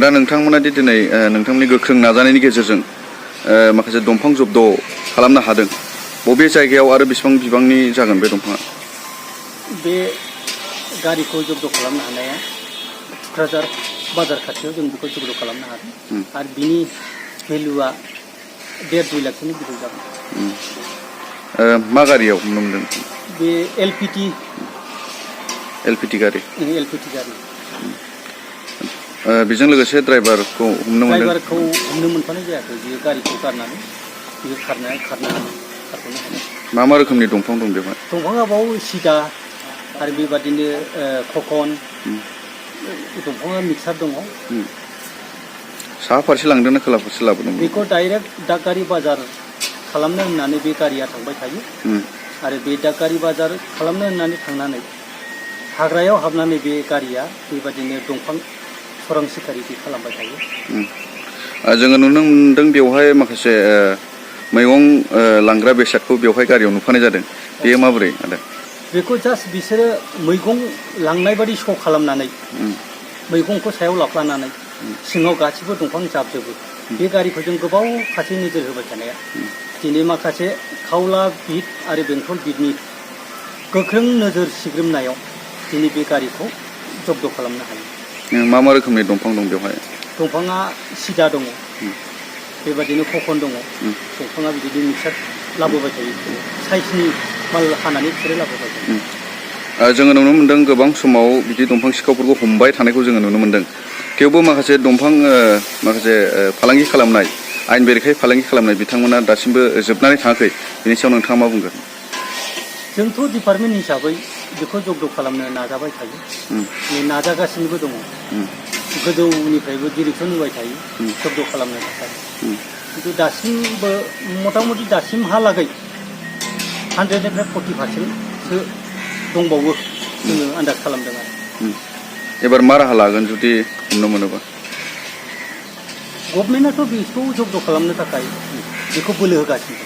दा नोंथांमोना दि दिनै नोंथांमोननि गोख्रों नाजानायनि गेजेरजों माखासे दंफां जब्द खालामनो हादों बबे जायगायाव आरो बेसेबां बिबांनि जागोन बे दंफाङा बे गारिखौ जब्द खालामनो हानाया क'क्राझार बाजार खाथियाव जों बेखौ जब्द खालामनो हादों आरो बिनि भेलुआ 1.5-2 लाखसोनि गिदिर जागोन मा गारियाव नुनो मोनदों बे एलपिटि गारि बेजों लोगोसे ड्राइभारखौ हमनो मोनदों ड्राइभारखौ हमनो मोनफानाय जायाखै बियो गारिखौ गारनानै बियो खारख'नो हादों मा रोखोमनि दंफां दं बेवहाय दंफाङा बाव सिदा आरो बेबादिनो खखन दंफाङा मिक्सार दङ साहा फारसे लांदोंना खोला फारसे लाबोदों बेखौ डाइरेक्ट दागगारि बाजार खालामनो होननानै बे गारिया थांबाय थायो आरो बे दागगारि बाजार खालामनो होननानै थांनानै हाग्रायाव हाबनानै बे गारिया बेबादिनो दंफां सरं सिखारि खालामबाय थायो जोङो नुनो मोनदों बेवहाय माखासे मैगं लांग्रा बेसादखौ बेवहाय गारियाव नुफानाय जादों बेयो माबोरै आदा बेखौ जास्ट बिसोरो मैगं लांनाय बादि श' खालामनानै मैगंखौ सायाव लाफ्लानानै सिङाव गासिबो दंफां जाबजोबो बे गारिखौ जों गोबाव खाथि नोजोर होबाय थानाया दिनै माखासे खावला बिट आरो बेंटल बिटनि गोख्रों नोजोर सिग्रोमनायाव दिनै बे गारिखौ जब्द खालामनो हायो मा रोखोमनि दंफां दं बेवहाय दंफाङा सिदा दङ बेबादिनो खखन दङ दंफाङा बिदिनो मिक्सार लाबोबाय थायो साइजनि माल हानानै बिसोरो लाबोबाय थायो जोङो नुनो मोनदों गोबां समाव बिदि दंफां सिखावफोरखौ हमबाय थानायखौ जोङो नुनो मोनदों थेवबो माखासे दंफां माखासे फालांगि खालामनाय आयेन बेरेखायै फालांगि खालामनाय बिथांमोना दासिमबो जोबनानै थाङाखै बेनि सायाव नोंथाङा मा बुंगोन जोंथ' डिपार्टमेन्ट हिसाबै बेखौ जब्द खालामनो नाजाबाय थायो नाजागासिनोबो दङ गोजौनिफ्रायबो डिरेक्सन होबाय थायो जब्द खालामनो थाखाय खिन्थु दासिमबो मथा मथि दासिमहालागै 100निफ्राय 40% दंबावो जोङो आन्दाज खालामदों आरो एबार मा राहा लागोन जुदि हमनो मोनोबा गभर्नमेन्टआथ' बेखौ जब्द खालामनो थाखाय बेखौ बोलो होगासिनो